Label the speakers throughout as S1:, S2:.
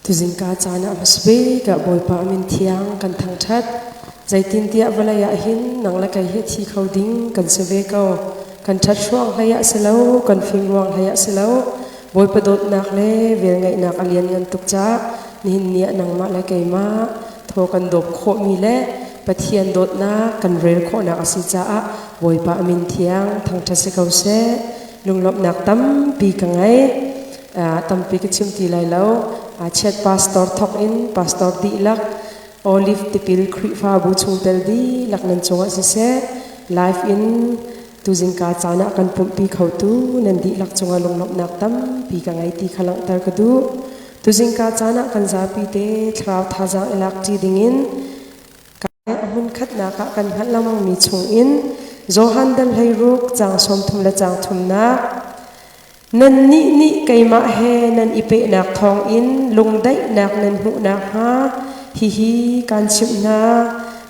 S1: Tuzingka caan ah hmasabik ah Bawipa a min thiang kan thangṭhat. Zeitintiah vawlei ah hin nang le kei hi thi kho ding kan si ve ko. Kan ṭhat hruang hlei ah si lo, kan fim ruang hlei ah si lo. Bawipa dawtnak le velngeihnak a lianngan tuk caah nihin ni ah nangmah le keimah thaw kan dawp khawhmi le Pathian dawtnak kan rel khawhnak a si caah Bawipa a min thiang thangṭhat si ko seh. Lunglawmhnak tampi ka ngei. Tampi ka chim ti lai lo. Chiat pastor thawk in pastor dihlak Olive tipil Khrihfabu chungtel dihlak nan cungah siseh live in tuzingka caan ah kan pumhpi khotu nan dihlak cungah lunglawmhnak tampi ka ngei ti kha langhter ka duh. Tuzingka caan ah kan zapi te thlarau thazaang i lak ṭi dingin a hmun khatnak ah kan hngalh lengmangmi chungin Johan dal 16 caang 30 le caang thumnak Nannih nih keimah he nan i pehnak thawngin lungdaihnak nan hmuh nakhnga hihi kaan chimh hna.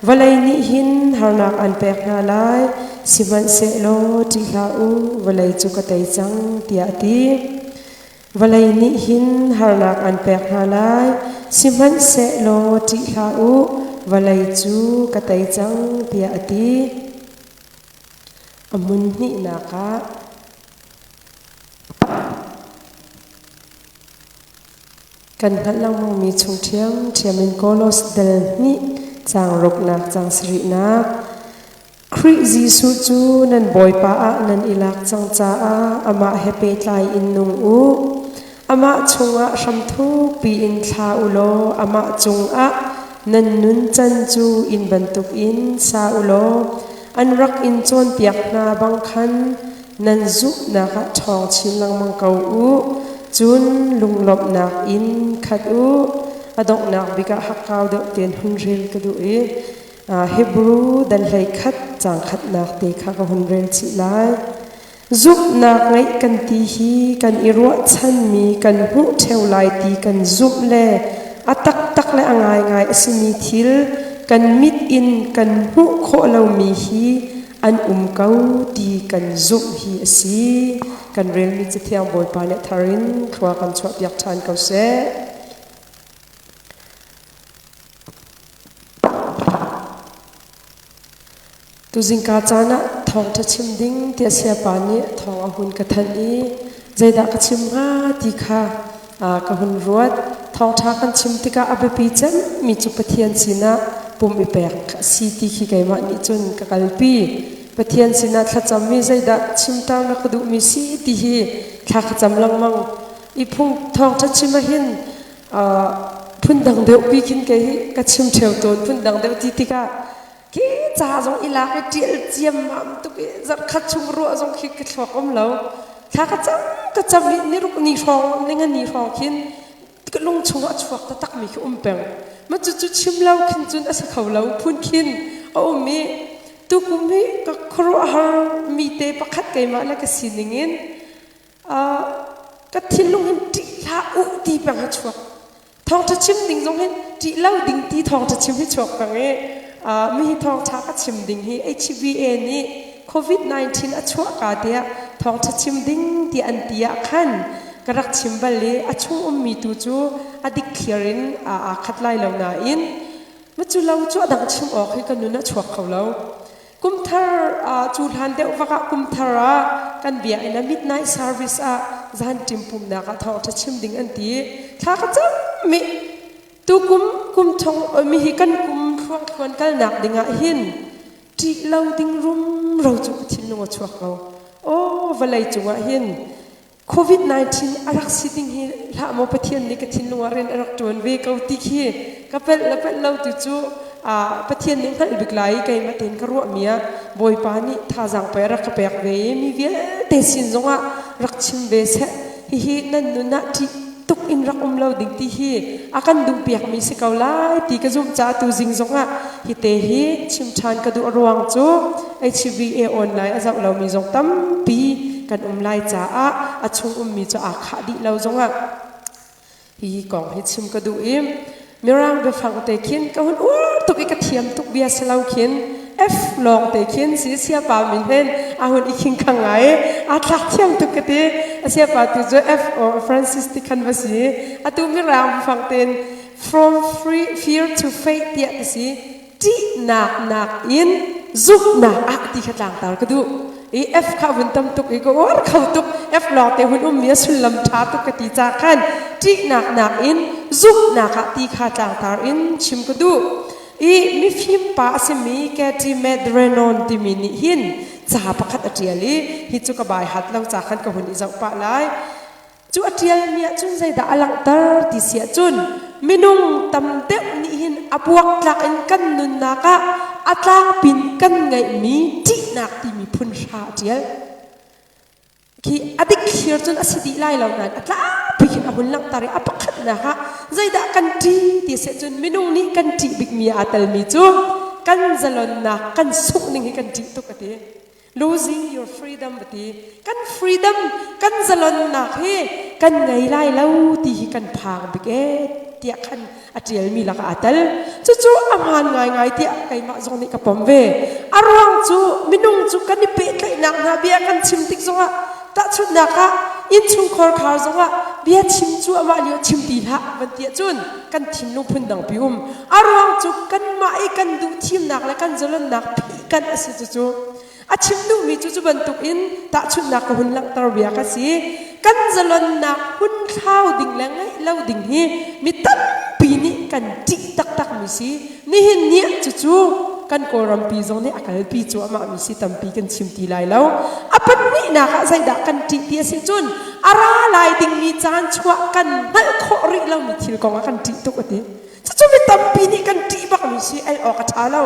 S1: Vawlei nih hin harnak an pek hna lai, sihmanhsehlaw ṭih hlah u, vawlei cu ka tei cang, tiah a ti. Vawlei nih hin harnak an pek hna lai, sihmanhsehlaw ṭih hlah u, vawlei cu ka tei cang, tiah a ti. A hmun hnihnak ah Kan hngalh lengmangmi chung ṭhiamṭhiam in Kolos dal hnih caang ruknak caang sarihnak Khrih Jesuh cu nan Bawipa ah nan i lak cang caah amah he pehtlai in nung u. Amah chungah hram thukpi in thla u law amah cungah nan nuncan cu inn bantukin sa u law an rak in cawnpiak hna bang khan nan zumhnak ah ṭhawng chin lengmang ko u. Cun lunglawmhnak in khat u. A donghnak bik ah hakkau deuh tein hun rel ka duh i Hebru dal 11 caang khatnak te kha ka hun rel chih lai. Zumhnak ngeih kan ti hi kan i ruahchanmi kan hmuh ṭheo lai ti kan zumh le a taktak le a ngaingai a simi thil kan mit in kan hmuh khawh lomi hi an um ko ti kan zumh hi a si. Kan relmi Cathiang Bawipa nih thar in thlua kan chuahpiak ṭhan ko seh. Tuzingka caan ah thawngṭha chim ding tiah sayapa nih thawng a hun ka thanh i zeidah ka chim hnga ti kha ka hun ruat. Thawngṭha kan chim tikah a biapi cemmi cu Pathian sinah pum i pek a si ti khi keimah nih cun ka kalpi. Pathian sinah thlacam mi zeidah chimter na ka duhmi si ti hi thla ka cam lengmang. I phung thawngṭha chim ahhin phundang deuh pi khin kei hi ka chim ṭheo tawn phundang deuh ti tikah khi ca zong i lak i ṭial ciammam tuk i zarhkhat chung ruah zong khi ka thluak um lo thla ka cam ka cam i niruk ni hrawng ninga ni hrawng khin ka lung chungah a chuak taktak mi khi um peng ma cu cu chim lo khin cun a si kho lo phun khin a um i tukum hi ka khuaruahhar mi te pakhat keimah le ka sining in ka thinlung hin ṭih hlah u ti peng a chuak thawngṭha chim ding zong hin ṭih lo ding ti thawngṭha chim hi chuak peng i mi hi thawngṭha ka chim ding hi HBA nih COVID-19 a chuah ka tiah thawngṭha chim ding ti an ti ah khan ka rak chim bal i a chung ummi tu cu a dik thlir in aa khat lai lo nain ma cu lo cu a dang chim awk hi ka nun a chuak kho lo Kumthar cu hlan deuh vak ah kumthar ah kan biakinn ah midnight service ah zan ṭim pumhnak ah thawngṭha chim ding an ti. Thla ka cam mi tukum kum thong mi hi kan kum thluangthluan kalnak ding ah hin ṭih lo ding rumro cu ka thinlung a chuak ko. Aw vawlei cungah hin COVID-19 a rak si ding hi hlah maw Pathian nih ka thinlung ah rian a rak ṭuan ve ko ti khi ka pelh le pelh lo tu cu Pathian nih hngalh bik lai i keimah tein ka ruahmi ah Bawipa nih thazaang pe rak ka pek ve i mi vialte sin zongah rak chim ve seh hihi nan nun ah ṭih tuk in rak um lo ding ti hi a kan duh piakmi si ko lai ti ka zumh caah tu zing zongah hite hi chim ṭhan ka duh ruang cu HVA online a zoh lomi zong tampi kan um lai caah a chung ummi cu aa khah dih lo zongah hi kong hi chim ka duh i mirang biafang te khin ka hun uar tuk i ka thiam tuk bia si lo khin. F lawng te khin si siapa min hen a hun i khing khang ngai aa thlak thiam tuk ka ti. A siapa tu cu F or Francis ti khan va si. Atu mirang fang ten from free, fear to faith tiah ti si. Ṭihnak nakin zumhnak ah ti kha tlangtar ka duh. I F kha vun tam tuk i ka uar kho tuk. F lawng te hun ummi a sullam ṭha tuk ka ti ca khan ṭihnak nakin zumhnak ah ti kha tlangtar in chim ka duh. I mifim pa a simi Katie Madrenon timi nih hin ca pakhat a ṭial i hi cu ka bai hat lo ca khan ka hun i zoh pah lai. Cu a ṭialmi ah cun zeidah a langhter ti si ahcun minung tam deuh nih hin a buaktlak in kan nunnak ah a tlangpin kan ngeihmi ṭihnak timi phun hra a ṭial. Khi a dikthlir cun a si dih lai lo nain a tlangpi khin a hun langhter i a pakhatnak ah zeidah kan ṭih ti si ahcun minung nih kan ṭih bikmi aa telmi cu kan zalonnak kan sungh ning hi kan ṭih tuk a ti. Losing your freedom a ti. Kan freedom, kan zalonnak hi kan ngei lai lo ti hi kan phang bik ee tiah khan a ṭialmi lakah aa tel. Cucu a hmaan ngaingai tiah keimah zong nih ka pom ve. A ruang cu minung cu kan i pehtlaihnak hna bia kan chim tik zongah tahchunhnak ah innchungkhar khar zongah bia chim cu amah lio chim ti hlah van ti ahcun kan thinlung phundangpi um. A ruang cu kanmah i kan duh thimnak le kan zalonnak phih kan a si cucu. A chim duhmi cu cu bantuk in tahchunhnak ka hun langhter bia ka si. Kan zalonnak hun thlau ding le ngeih lo ding hi mi tampi nih kan ṭih taktakmi si. Nihin ni ah cucu kan Kawlrampi zong nih a kalpi cuahmahmi si tampi kan chim ti lai lo. A pahnihnak ah zeidah kan ṭih ti a si cun a ra lai dingmi caan chuah kan hngalh khawh rih lomi thil kong ah kan ṭih tuk a ti. Cucu mi tampi nih kan ṭih bakmi si el awk a ṭha lo.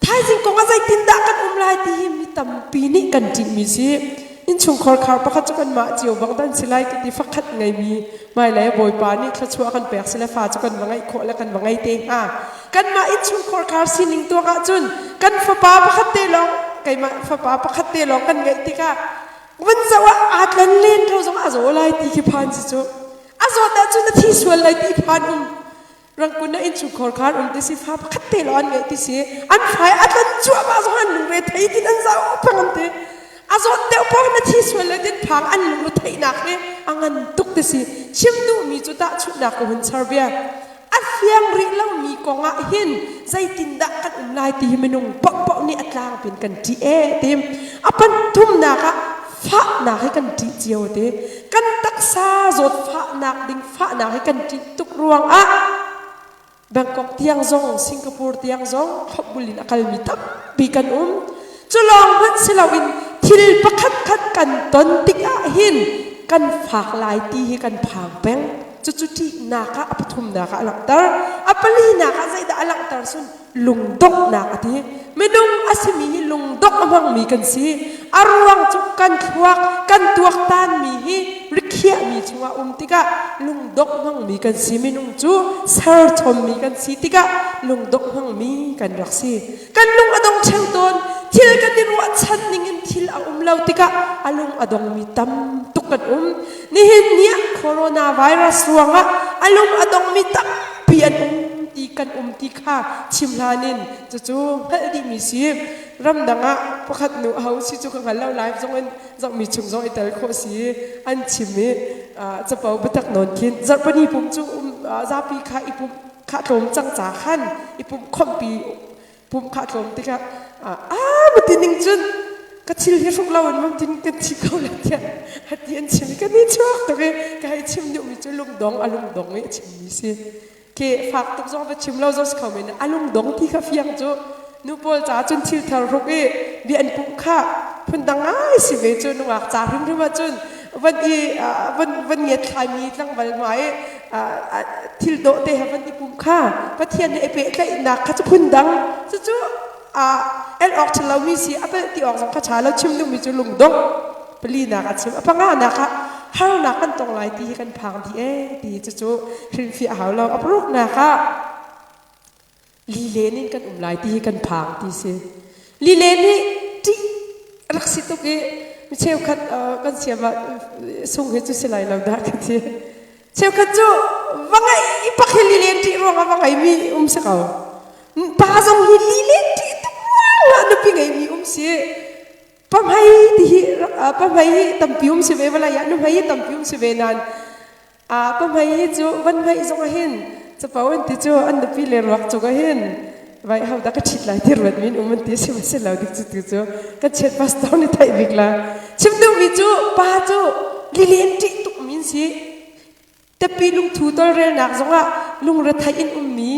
S1: Thaizing kong ah zeitindah kan um lai ti hi mi tampi nih kan ṭihmi si. Innchungkhar khar pakhat cu kanmah cio bang dan si lai ka ti fakhat ngeimi hmailei Bawipa nih thluachuah kan pek si le fa cu kan va ngeih khawh le kan va ngei te hnga. Kanmah innchungkhar khar sining tuak ahcun kan fapa pakhat te lawng keimah fapa pakhat te lawng kan ngeih tikah vun zoh ah aa tlon len ko zong a zaw lai ti khi phan si cu. A zawt ahcun a thi sual lai ti phan um. Rangkun na innchungkhar khan um ti si fa pakhat te lawng an ngeih ti si an fai a tlon cuahmah zong an lungre thei tin an zau peng an ti a zawt deuh paoh na thi sual le tin phang an lungre theihnak hi a ngan tuk ti si chim duhmi cu tahchunhnak ka hun char bia a fiang rih lomi kong ah hin zeitindah kan um lai ti hi minung paohpaoh nih a tlangpin kan ṭih e tim a panthumnak ah fahnak hi kan ṭih cio te kan taksa zawt fahnak ding fahnak hi kan ṭih tuk ruangah Bangkok tiang zong Singapore tiang zong thlopbul in a kalmi tampi kan um. Cu lawng hmanh si loin thil pakhat khat kan ton tikah hin kan fak lai ti hi kan phang peng. Cucu ṭihnak ah a pathumnak ah a langhter. A palinak ah zeidah a langhter sun lungdonghnak a ti. Minung a simi hi lungdongh a hmangmi kan si. A ruang cu kan thluak, kan tuaktanmi hi rikhiahmi chungah um tikah lungdongh hmangmi kan si. Minung cu serchommi kan si tikah lungdongh hmangmi kan rak si. Kan lung a dong ṭheo tawn. Thil kan i ruahchan ningin thil a um lo tikah a lung a dongmi tam tuk kan um. Nihin ni ah coronavirus ruangah a lung a dongmi tampi an um ti kan um ti kha chim hlan in cucu hngalh dihmi si. Ramdang ah pakhat nu aho si cu ka hngal lo live zong in zohmi chung zong i tel khawh si an chim i capo biatak nawn khin zarhpini pum cu um zapi kha i pumh kha tlawm cang ca khan i pumh khomhpi pumh kha tlawm tikah a mati ning cun ka thil hi hruk lo in mam tin kan thi ko la tiah hati an chim i ka ni chuak tuk i ka hei chim duhmi cu lungdong a lungdong i a chimmi si ke fak tuk zong va chim lo zong si kho men a lungdong ti kha fiang cu nu pawl ca cun thil thar hruk i bia an pumh kha phundang ngai si ve cu nungak ca hrimhrim ah cun van i van van ngiat thlaimi tlangval hmai thil dawh te he van i pum kha Pathian nih a pehtlaihnak kha cu phundang cucu el awk ṭha lomi si a pelh ti awk zong kha ṭha lo chim duhmi cu lungdongh palinak a chim a panganak ah harnak kan tong lai ti hi kan phang dih ee ti cucu hrilhfiah hau lo a paruknak ah Lilen in kan um lai ti hi kan phang ti si. Lilen hi ṭih rak si tuk i mi cheukhat kan siam ah sung hi cu si lai lo dah ka ti. Cheukhat cu va ngei pak hi lilen ṭih ruangah va ngei mi um si ko. Pa zong hi lilen ṭih tuk ruang. Nupi ngeimi um si. Pahmei ti hi pahmei hi tampi um si ve vawlei ah nuhmei hi tampi um si ve nain pahmei hi cu van hmeih zong ah hin capo an ti cu an nupi le ruak cung ah hin vai ho dah ka ṭhit lai ti ruat min um an ti si ma si lo dik cu tu cu kan chiat pastor nih theih bik la. Chim duhmi cu pa cu lilen ṭih tuk min si. Tapi lungthu tawlrelnak zongah lungretheih in ummi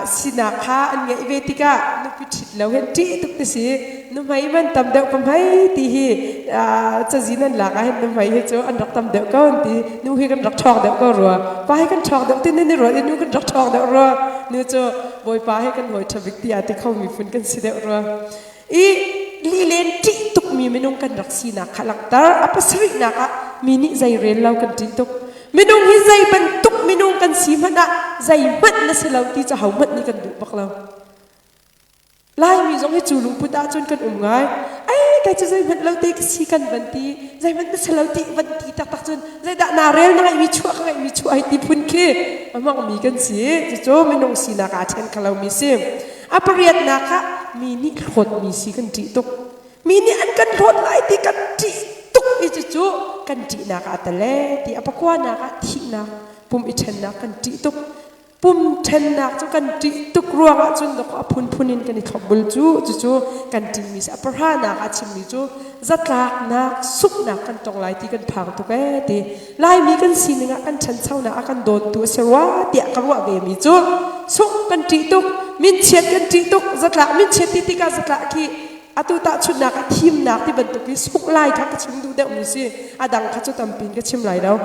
S1: sinak kha an ngeih ve tikah nupi ṭhit lo hin ṭih tuk ti si. Nuhmei man tam deuh pahmei ti hi cazin an lak ah hin nuhmei hi cu an rak tam deuh ko an ti. Nu hi kan rak ṭhawng deuh ko rua. Pa hi kan ṭhawng deuh ti nan i ruat i nu kan rak ṭhawng deuh rua. Nu cu Bawipa hi kan hawi ṭha bik ti aa ti khomi phun kan si deuh rua. I lilen ṭih tukmi minung kan rak sinak kha langhter. A pasarihnak ah mi nih zei rel lo kan ṭih tuk. Minung hi zei bantuk minung kan si hmanh ah zeihmanh na si lo ti cu hohmanh nih kan duh bak lo. Laimi zong hi cu lungput ahcun kan um ngai. Ai kai cu zeihmanh lo te ka si kan van ti, zeihmanh na si lo ti van ti taktak cun zeidah naa rel na ngeihmi chuah ka ngeihmi chuah hei ti phun khi a hmangmi kan si. Cucu minung sinak aa ṭhen kho lomi si. A pariatnak ah mi nih hlawtmi si kan ṭih tuk. Mi nih an kan hlawt lai ti kan ṭih tuk i cucu kan ṭihnak ah a tel ee ti. A pakuanak ah thihnak, pum i ṭhennak kan ṭih tuk. Pum ṭhennak cu kan ṭih tuk ruangah cun dawkaw a phunphun in kan i thlopbul cu cucu kan ṭihmi si. A pahranak ah chimmi cu zatlaknak, sunghnak kan tong lai ti kan phang tuk ee ti. Laimi kan sining ah kan ṭhanchonak a kan dawntu a si rua tiah ka ruah vemi cu sungh kan ṭih tuk, minchiat kan ṭih tuk, zatlak minchiat ti tikah zatlak khi atu tahchunhnak ah thimnak ti bantuk hi sungh lai kha ka chim duh deuhmi si. A dang kha cu tampi in ka chim lai lo.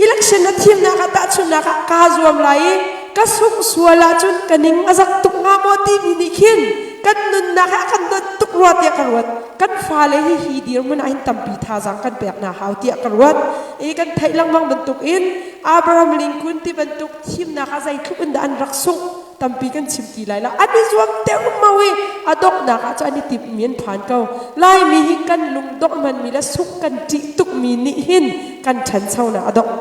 S1: Election na thimnak ah tahchunhnak ah kaa zuam lai i ka sungh sual ahcun ka ning a zak tuk hnga maw timi nih khin kan nunnak hi a kan dawt tuk rua tiah ka ruat. Kan fale hi hi dirhmun ah hin tampi thazaang kan pek hna hau tiah ka ruat. I kan theih lengmang bantuk in Abraham Lincoln ti bantuk thimnak ah zeitluk in dah an rak sungh tampi kan chim ti lai lo. An i zuam deuhmau i a donghnak ah cun an i timhmi an phan ko. Laimi hi kan lungdongh hmanmi le sungh kan ṭih tukmi nih hin kan ṭhanchonak a dongh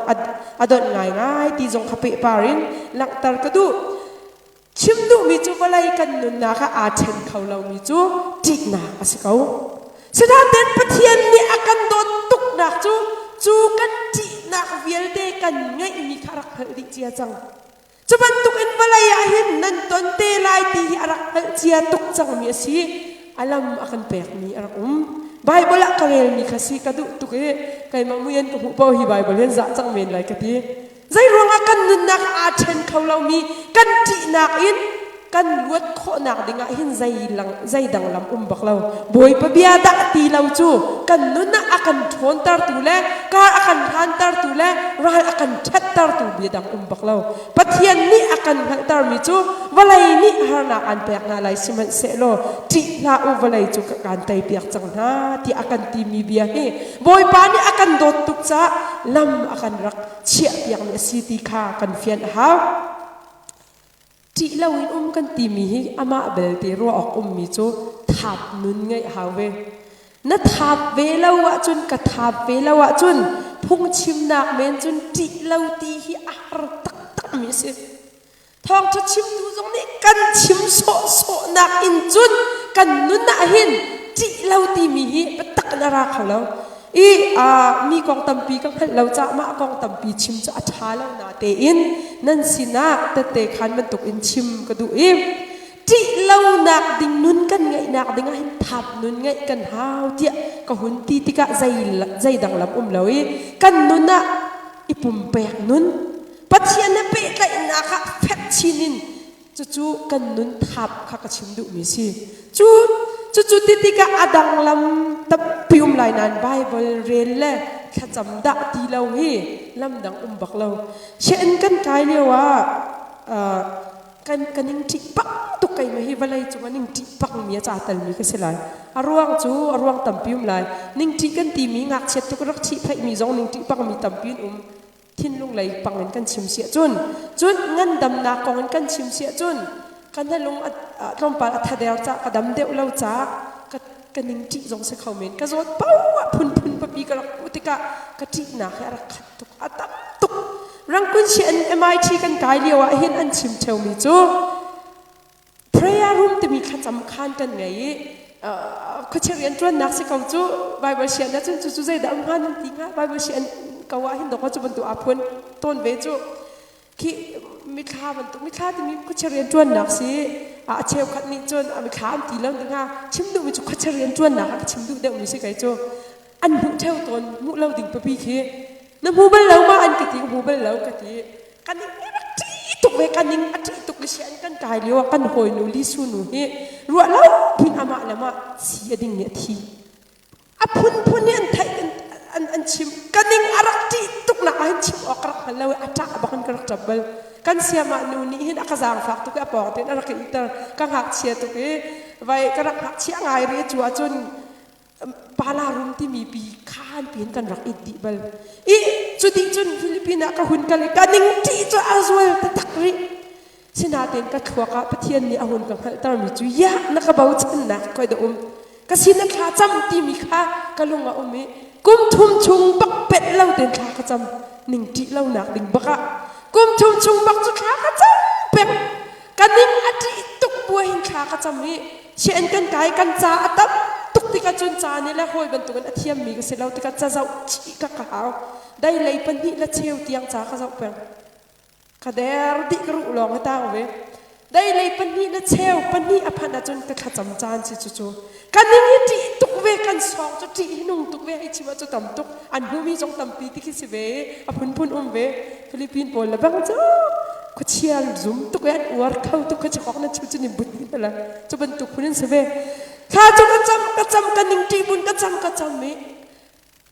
S1: a donh ngaingai ti zong kha pehpar in langhter ka duh. Chim duhmi cu vawlei kan nunnak ah aa ṭhen kho lomi cu ṭihnak a si ko. Sinain Pathian nih a kan dawt tuknak cu cu kan ṭihnak vialte kan ngeihmi kha a rak hngalh dih cia cang. Cu bantukin vawlei ah hin nan ton te lai ti hi a rak hngalh cia tuk cangmi a si. A lam a kan pekmi a rak um. Baibal ah ka relmi kha si ka duh tuk i keimah mui an ka hmuh paoh hi Baibal hin zah cang men lai ka ti. Zeiruangah kan nunnak aa ṭhen kho lomi kan ṭihnak in kan luat khawhnak dingah hin zeidang lam um bak lo. Bawipa bia dah ti lo cu kan nun ah a kan ṭhawntertu le kar a kan hlantertu le ral a kan ṭhattertu bia dang um bak lo. Pathian nih a kan hngalhtermi cu vawlei nih harnak aan pek hna lai sihmanhsehlaw ṭih hlah u vawlei cu ka kaan teipiak cang hna tiah a kan timi bia hi Bawipa nih a kan dawt tuk caah lam a kan rak chiahpiakmi a si ti kha kan fian a hau. Ṭih loin um kan timi hi amah belte ruah awk ummi cu thap nun ngeih hau ve. Na thap ve lo ahcun ka thap ve lo ahcun phungchimnak men cun ṭih lo ti hi a har taktakmi a si. Thawngṭha chimtu zong nih kan chim sawhsawhnak in cun kan nun ah hin ṭih lo timi hi biatak in a ra kho lo. I mi kong tampi ka hngalh lo caah mah kong tampi chim cu a ṭha lo na tein nan sinah tette khan bantuk in chim ka duh i ṭih lonak ding nun kan ngeihnak ding ah hin thap nun ngeih kan hau tiah ka hun ti tikah zei zeidang lam um lo i kan nun ah i pumpek nun Pathian he pehtlaihnak ah fek chin in cucu kan nun thap kha ka chim duhmi si. Cu cucu ti tikah a dang lam tampi um lai nain Bible rel le thlacam dah ti lo hi lam dang um bak lo. Sianginn kan kai lio ah kan ka ning ṭih bak tuk keimah hi vawlei cung ah ning ṭih bakmi a ca talmi ka si lai. A ruang cu a ruang tampi um lai. Ning ṭih kan timi ngakchiat tuk rak ṭhihphaihmi zong ning ṭih bakmi tampi an um. Thinlung lei pang in kan chim si ahcun cun ngandamnak kong in kan chim si ahcun ka hnalung tlawmpal a thader ca ka dam deuh lo caah ka ka ning ṭih zong si kho men ka zawt poah phunphun papi ka rak hmuh tikah ka ṭihnak hi a rak khat tuk a tam tuk. Rangkun si MIT kan kai lio ah hin an chim ṭheumi cu prayer room timi khan. thlacam khan kan ngei i khuachia rian ṭuannak si ko cu. Bible sian ahcun cu cu zeidah um hnga nan ti hnga? Bible sian ko ah hin dawk cu bantuk aa phuan tawn ve cu. Khi mithla bantuk mithla timi khuachia rian ṭuannak si a cheukhat nih cun a mithla an ti lo ti hnga. Chim duhmi cu khuachia rian ṭuannak ah ka chim duh deuhmi si kei cu. An hmuh ṭheo tawn, hmuh lo ding papi khi. Na hmu bal lo ma an ka ti, ka hmu bal lo ka ti. Kan ning a rak ṭih tuk ve, kan ning a ṭih tuk i sian kan kai lio ah kan hawinu Lisu nu hi ruah lo pin amah le mah si a ding nih a thi. A phunphun nih an theih an, an chim. Ka ning a rak ṭih tuk nak ah hin chim awk ka rak hngal lo i a ṭah bak in ka rak ṭap bal. Kan siamah nu nih hin a ka zaangfak tuk i a pawng tein a rak ka iter. Ka ngakchia tuk i vai ka rak ngakchia ngai rih cu ahcun Pala rum timi pi khan piin kan rak it dih bal. I cu dih cun Philippines ah ka hun kal i ka ning ṭih cu a zual taktak rih. Sinain ka thluak ah Pathian nih a hun ka hngalhtermi cu yah na ka bochannak khoi dah um. Ka sin a thla cam timi kha ka lung a um i kum thum chung bak pet lo tein thla ka cam ning ṭih lonak ding bak ah kum thum chung bak cu thla ka cam peng. Ka ning a ṭih tuk buahin thla ka cam i chian kan kai kan ca a tam tuk tikah cun ca nih le hawi bantukin a thiammi ka si lo tikah ca zoh chih ka ka hau. Dai lei pahnih le cheu tiang ca ka zoh peng. Ka der dih ka ruh lawng a tang ve. Dai lei pahnih le cheu pahnih a phanh ahcun ka thlacam caan si cucu. Ka ning hi ṭih tuk ve kan sawng cu ṭih hi nung tuk ve hei chim ah cu tam tuk an hmumi zong tampi ti khi si ve a phunphun um ve Philippine pawl le bang cu khuachia zum tuk i an uar kho tuk khuachia kok nan chim cu nin but ni la cu bantuk phun in si ve thla cu ka cam ka cam ka ning ṭih bun ka cam ka cam i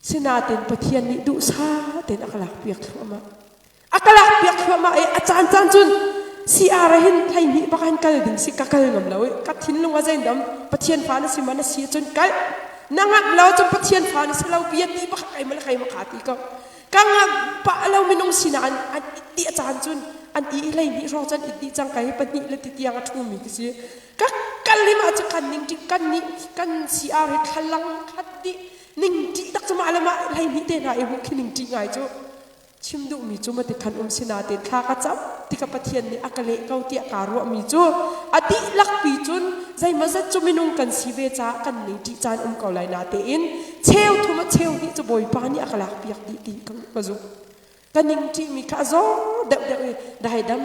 S1: sinain Pathian nih duhsah tein a ka lak piak thluahmah a ka lak piak thluahmah i a caan caan cun CR hin hleihnih bak hin kal ding si ka kal ngam lo i ka thinlung a zeindam Pathian fa na si ma na si cun kal na ngamh lo cun Pathian fa na si lo bia ti bak kai ma le kai ma kha ti ko ka ngamh pah lo minung sinak an an it dih a caan cun an i hleihnih hrawng cun it dih cang kai pahnih le ti tiang a ṭhumi ka si ka kal hi mah cu kan ning kan nih kan CR hi thlalang khat dih ning ṭih tak cu mah le mah hleihnih te hna i hmuh khi ning ṭih ngai cu Chim duhmi cu mati khan um sinain thla ka cam tikah Pathian nih a ka leh ko tiah kaa ruahmi cu a dihlak pi cun zeimawzat cu minung kan si ve caah kan ning ṭih caan um ko lai natein cheu thum a cheu hnih cu Bawipa nih a ka lakpiak dih ti ka zumh. Ka ning ṭihmi kha a zor deuhdeuh i daidam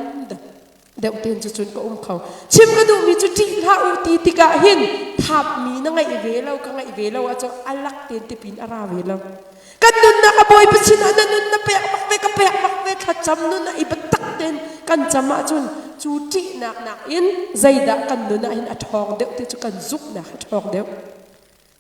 S1: deuh tein cu cun ka um kho. Chim ka duhmi cu ṭih hlah u ti tikah hin thapmi na ngeih ve lo ka ngeih ve lo ahcun a lak tein tipin a ra ve lo. Kan nunnak a Bawipa sinah na nun na pek bak ve ka pek bak ve thlacam nun ah i biatak tein kan cam ahcun cu ṭihnak nakin zeidah kan nun ah hin a ṭhawng deuh ti cu kan zumhnak a ṭhawng deuh.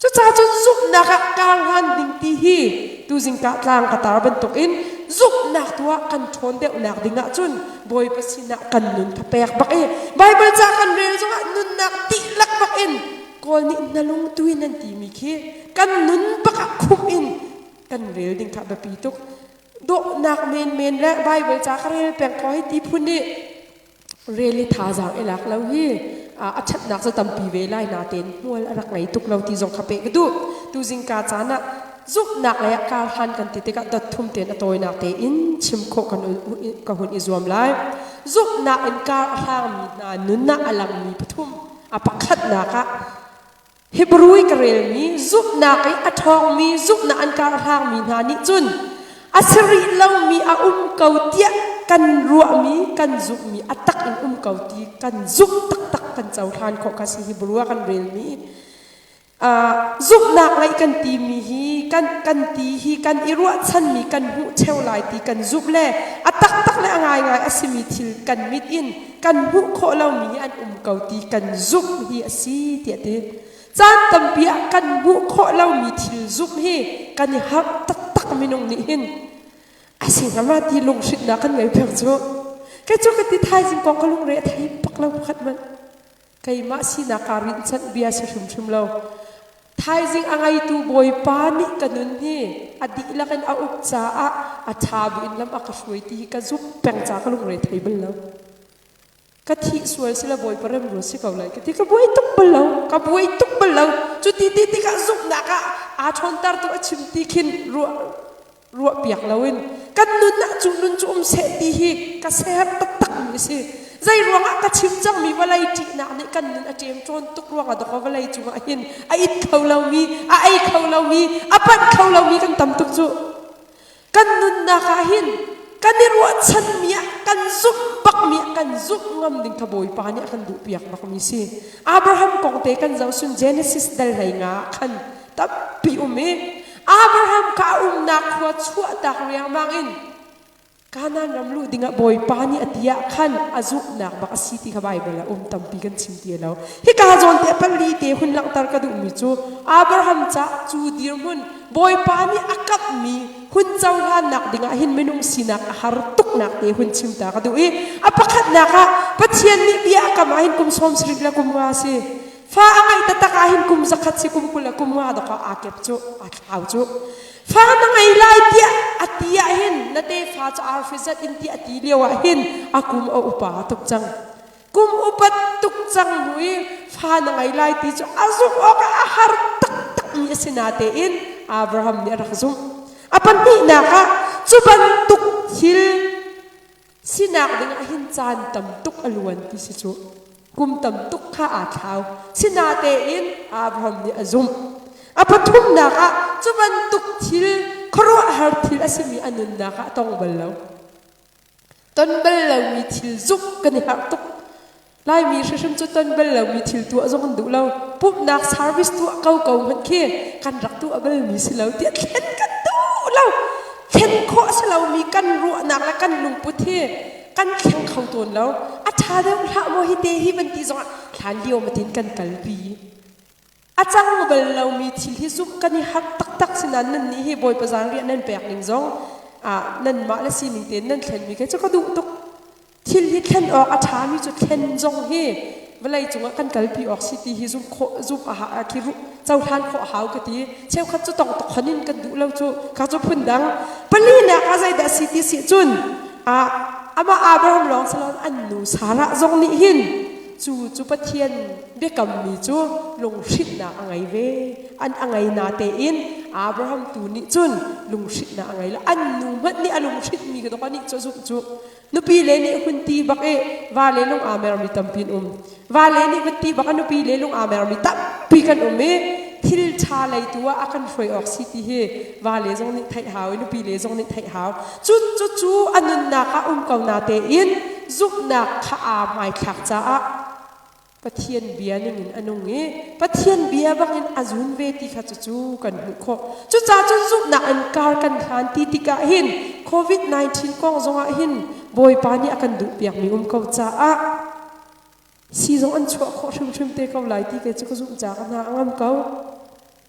S1: Cucaah cun zumhnak ah kar hlan ding ti hi tuzing ka tlang ka tar bantukin zumhnak tu ah kan ṭhawn deuhnak ding ahcun Bawipa sinah kan nun kha pek bak i Baibal ca kan rel zongah nunnak dihlak bak in Kawl nih na lungtui nan timi khi kan nun bak ah khumh in kan rel ding kha biapi tuk. Dawhnak menmen le Baibal ca ka rel peng ko hei ti phun nih rel i thazaang i lak lo hi a ṭhatnak cu tampi ve lai natein hmual a rak ngei tuk lo ti zong kha peh ka duh. Tuzing ka caan ah zumhnak lei ah kar hlan kan ti tikah dot thum tein a tawinak tein chim khawh kan ka hun i zuam lai. Zumhnak in kar a hlangmi hna nun ah a langmi pathum a pakhatnak ah Hebrew i ka relmi zumhnak i a ṭhawngmi zumhnak an kar hlangmi hna nih cun a si rih lomi a um ko tiah kan ruahmi kan zumhmi a tak in um ko ti kan zumh taktak kan cohlan khawh kha si Hebrew ah kan relmi zumhnak ngeih kan timi hi kan kan ti hi kan i ruahchanmi kan hmuh cheu lai ti kan zumh le a taktak le a ngaingai a simi thil kan mit in kan hmuh khawh lomi hi an um ko ti kan zumh hi a si tiah ti. Caan tampi ah kan hmuh khawh lomi thil zumh hi kan i harh taktak minung nih hin a si hnga ma ti lunghrinhnak kan ngei peng cu. Kei cu ka ti thaizing kong ka lungre a thei bak lo pakhat hmanh. Keimah sinak kaa rinhchanh bia si hrimhrim lo. Thaizing a ngeitu Bawipa nih ka nun hi a dihlak in a uk caah a ṭha buin lam a ka hruai ti hi ka zumh peng caah ka lungre thei bal lo. Ka thih sual sila Bawipa remruat si ko lai ka ti. Ka buai tuk bal lo. Ka buai tuk bal lo. Cu ti ti tikah zumhnak ah aa ṭhawntertu a chim ti khin ruah ruahpiak loin kan nun ah cu nun cu um seh ti hi ka ser taktak mi a si. Zei ruangah ka chim cangmi vawlei ṭihnak nih kan nun a ṭemṭawn tuk ruangah dawkaw vawlei cungah hin a it kho lomi, a ei kho lomi, a panh kho lomi kan tam tuk cu. Kan nunnak ah hin kan i ruahchanmi ah kan zumh bakmi ah kan zumh ngam ding kha Bawipa nih a kan duhpiak bakmi si. Abraham kong te kan zoh sun Genesis dal hlei nga ah khan tampi um i Abraham kha a umnak khua chuahtak riangmang in Kanaan ram luh dingah Bawipa nih a ti ah khan a zumhnak bak a si ti kha Baibal ah um tampi kan chim ti lo. Hika zawn te pali te hun langhter ka duhmi cu Abraham ca cu dirhmun Bawipa nih a kamhmi hun cohlannak dingah hin minung sinak a har tuknak te hun chim ta ka duh i a pakhatnak ah Pathian nih bia a kam ah hin kum 70 le kum nga si. Fa a ngeih taktak ah hin kum zakhat si kum 20 le kum nga dok ah aa kep cu aa thlau cu. Fa na ngei lai tiah a ti ah hin na tefa cu arfi zat in tiah a ti lio ah hin a kum a upa tuk cang. Kum upat tuk cang hnu i fa na ngei lai ti cu a zumh awk ah a har taktakmi a si natein Abraham nih a rak zumh. A pahnihnak ah cu bantuk thil sinak ding ah hin caan tam tuk a luan ti si cu. Kum tam tuk kha aa thlau. Sinatein Abraham nih a zumh. A pathumnak ah cu bantuk thil khuaruahhar thil a simi a nunnak ah a tong bal lo. Ton bal lomi thil zumh kan i harh tuk. Laimi hrimhrim cu ton bal lomi thil tuah zong an duh lo. Pumhnak service tuah ko ko hmanh khi kan rak tuah balmi si lo tiah thlen kan duh lo. Thlen khawh a si lomi kan ruahnak le kan lungput hi kan thleng kho tawn lo. A ṭha deuh hlah maw hi te hi van ti zongah hlan lio matin kan kalpi. A cang bal lomi thil hi zumh kan i harh taktak sinain nannih hi Bawipa zaanriah nan pek ning zong ah nanmah le sining tein nan thlenmi kha cu ka duh tuk. Thil hi thlen awk a ṭhami cu thlen zong hi vawlei cungah kan kalpi awk si ti hi zumh khawh zumh a ha khi cohlan khawh a hau ka ti. Cheukhat cu tong tokhon in kan duh lo cu kha cu phundang. Palinak ah zeidah si ti si cun ah amah Abraham lawng si loin an nu Sarah zong nih hin cu cu Pathian biakammi cu lunghrinhnak a ngei ve. An a ngei natein Abraham tu nih cun lunghrinhnak a ngei lo. An nu hmanh nih a lunghrinhmi ka dawk nih cu a zumh cu. Nupi le nih hun ti bak i vale lung aa mermi tampi an um. Vale nih van ti bak a nupi le lung aa mermi tampi kan um i thil ṭha lei tu ah a kan hruai awk si ti hi vale zong nih theih hau i nupi le zong nih theih hau. Cun cucu a nunnak ah um ko natein zumhnak kha aa hmaithlak caah Pathian bia ningin a nung i Pathian bia bangin a zun ve ti kha cucu kan hmuh khawh. Cucaah cun zumhnak in kar kan hlan ti tikah hin COVID-19 kong zongah hin Bawipa nih a kan duhpiakmi um ko caah si zong an chuah khawh hrimhrim te ko lai ti kei cu ka zumh caah ka hna a ngam ko.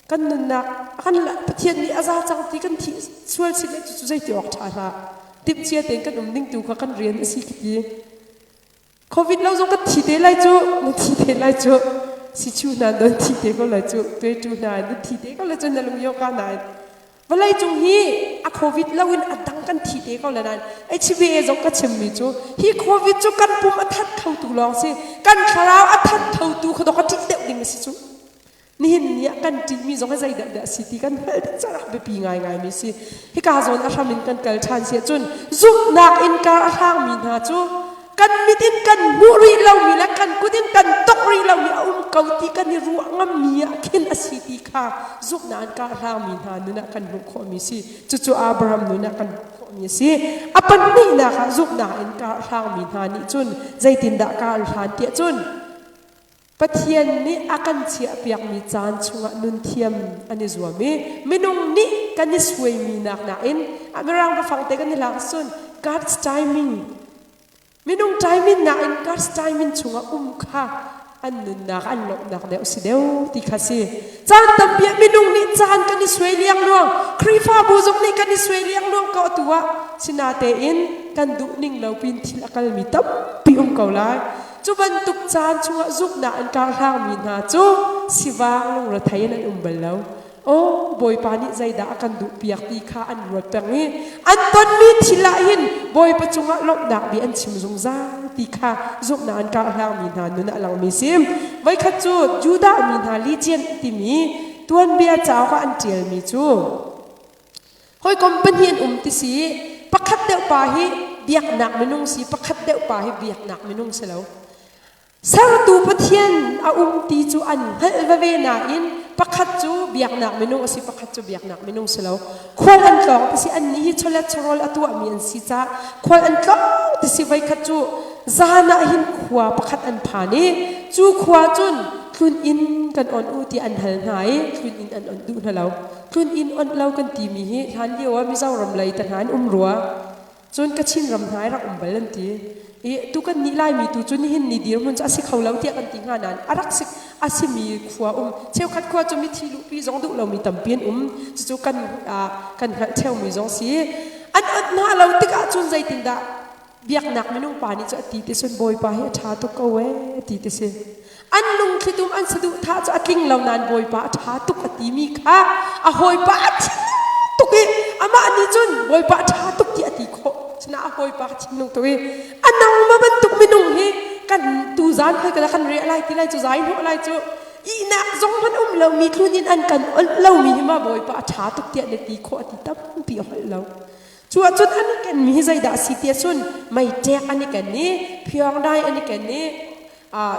S1: Kan nunnak kan Pathian nih a za cang ti kan thih sual si le cucu zeiti awk ṭha hlah. Timhcia tein kan um ding tu kha kan rian a si ka ti. Covid lo zong ka thi te lai cu, na thi te lai cu. Sichu hna don thi te ko lai cu, tuaitu hna na thi te ko lai cu na lung yo ka nain. Vawlei cung hi a Covid lo in a dang kan thi te ko lai nain HBA zong ka chimmi cu hi Covid cu kan pum a that kho tu lawng si, kan thlarau a that kho tu kha dok a ṭih deuh ding a si cu. Nihin ni ah kan ṭihmi zong hi zeidah dah a si ti kan hngalh ding caah biapi ngaingaimi si. Hika zawn a hram in kan kal ṭhan si ahcun zumhnak in kar a hlangmi hna cu kan mit in kan hmuh rih lomi le kan kut in kan tongh rih lomi a um ko ti kan i ruah ngammi ah khin a si ti kha zumhnak in kar a hlangmi hna nun ah kan hmuh khawhmi si. Cucu Abraham nun ah kan hmuh khawhmi a si. A pahnihnak ah zumhnak in kar a hlangmi hna nih cun zeitindah kar an hlan tiah cun Pathian nih a kan chiahpiakmi caan chungah nun thiam an i zuam i minung nih kan i suaimi nak nakin Mirang biafang te kan i lak cun God's timing minung timing nakin God's timing chungah um kha an nunnak an lawmhnak deuh si deuh ti kha si. Caan tampi ah minung nih caan kan i suai liangluang Khrihfabu zong nih kan i suai liangluang ko atu ah sinatein kan duh ning lo pin thil a kalmi tampi um ko lai. Cu bantuk caan chungah zumhnak in karhlangmi hna cu sivang lungrethei in an um bal lo. Aw, Bawipa nih zeidah a kan duhpiak ti kha an ruat peng i an tonmi thil ah hin Bawipa cungah lawmhnak bia an chim zungzal ti kha zumhnak in karhlangmi hna nun ah a langmi si. Voikhat cu Judah mi hna Legion timi tuanbia cauk ah an ṭialmi cu hawikom pahnih an um ti si pakhat deuh pa hi. biaknak minung si, pakhat deuh pa hi biaknak minung si lo. Sertu Pathian a um ti cu an hngalh veve nain pakhat cu biaknak minung a si, pakhat cu biaknak minung si lo. Khual an tlawng ti si annih hi chawlet chawhrawl a tuahmi an si caah khual an tlawng ti si voikhat cu zan ah hin khua pakhat an phan i cu khua cun tlun inn kan on u ti an hal hna i tlun inn an onh duh hna lo. Tlun inn onh lo kan timi hi hlan lio ah Mizoram lei te hna an um rua. Cun Kachin ram hna i rak um bal an ti. I tu kan nih Laimi tu cu nihin ni dirhmun cu a si kho lo tiah kan ti hnga nain a rak si a simi khua um cheukhat khua cu mithi luhpi zong duh lomi tampi an um. Cucu kan kan hngalh ṭheumi zong si. An onh hna lo tikah cun zeitindah biaknak minung pa nih cu a ti ti sun Bawipa hi a ṭha tuk ko ee ti ti si. An lungthlitum an saduhthah cu a tling lo nain Bawipa a ṭha tuk a timi kha a hawipa a thinlung tuk i amah nih cun Bawipa a ṭha tuk ti a ti khawh. Cunaah a hawipa a thinlung tuk i a nangmah bantuk minung hi kan tuzaan khoi ka kan riah lai ti lai cu zai hnawh lai cu ihnak zong hmanh um lomi tlun in an kan olh lomi hi ma Bawipa a ṭha tuk tiah na ti khawh a ti tampi a holh lo. Cu ahcun an i kenmi hi zeidah a si ti ahcun meiṭek an i ken i phiangdai an i ken i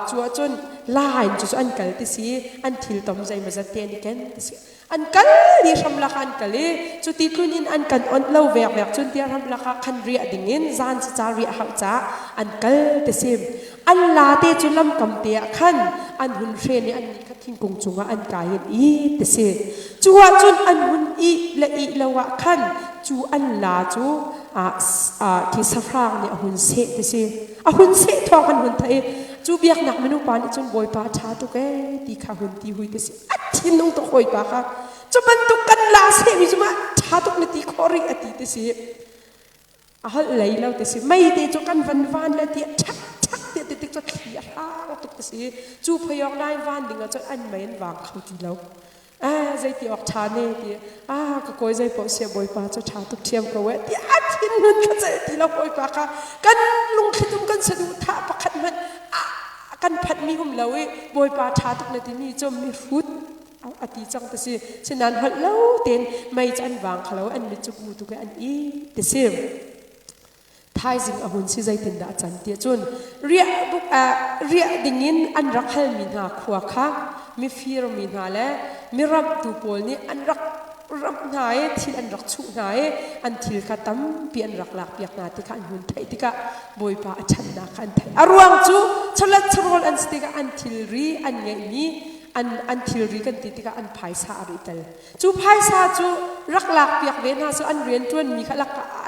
S1: cu ahcun la in cucu an kal ti si an thil tom zeimawzat te an i ken ti si an kal i hramlak ah an kal i cuti tlun in an kan onh lo vekvek cun tiah ramlak ah khan riah ding in zan cu ca riah hauh caah an kal ti si an la te cu lamkam te ah khan an hun hren i an nih kha thingkung cungah an kai in i ti si cu ahcun an hun ih le ih lo ah khan cu an la cu khi sahrang nih a hun seh ti si a hun seh thawng an hun theih i cu biaknak minung pa nih cun Bawipa ṭha tuk ee ti kha hun ti hui ti si a thinlung tuk hawipa kha cu bantuk kan la sehmi cu mah ṭha tuk na ti khawh rih a ti ti si a holh lei lo ti si mei te cu kan van van le ti ṭhak ṭhak ti ti tik cu thli a hrang tuk ti si cu phayawng nai van ding ah cun an mei an vang kho ti lo ah zeiti awk ṭha ne ti ah ka kawi zei paoh sia Bawipa cu ṭha tuk ṭhiam ko eh ti a thinhun kha celh ti lo Bawipa kha kan lungthlitum kan saduhthah pakhat hmanh kan phanhmi um lo i Bawipa ṭha tuk na timi cu mihrut a ti cang ti si sinain holh lo tein mei cu an vang kha lo an mit cu ku tuk i an i ti si Thaizing a hun si zeitindah a can ti cun riah buk ah riah dingin an rak halmi hna khua kha mifir mi hna le miramhtu pawl nih an rak ramh hna i thil an rak chuh hna i an thil kha tampi an rak lakpiak hna ti kha an hun theih tikah Bawipa a ṭhatnak kha an theih. A ruang cu chawlet chawhrawl an si tikah an thilri an ngeihmi an an thilri kan ti tikah an phaisa a ri tel. Cu phaisa cu rak lakpiak ve hna cu an rianṭuanmi kha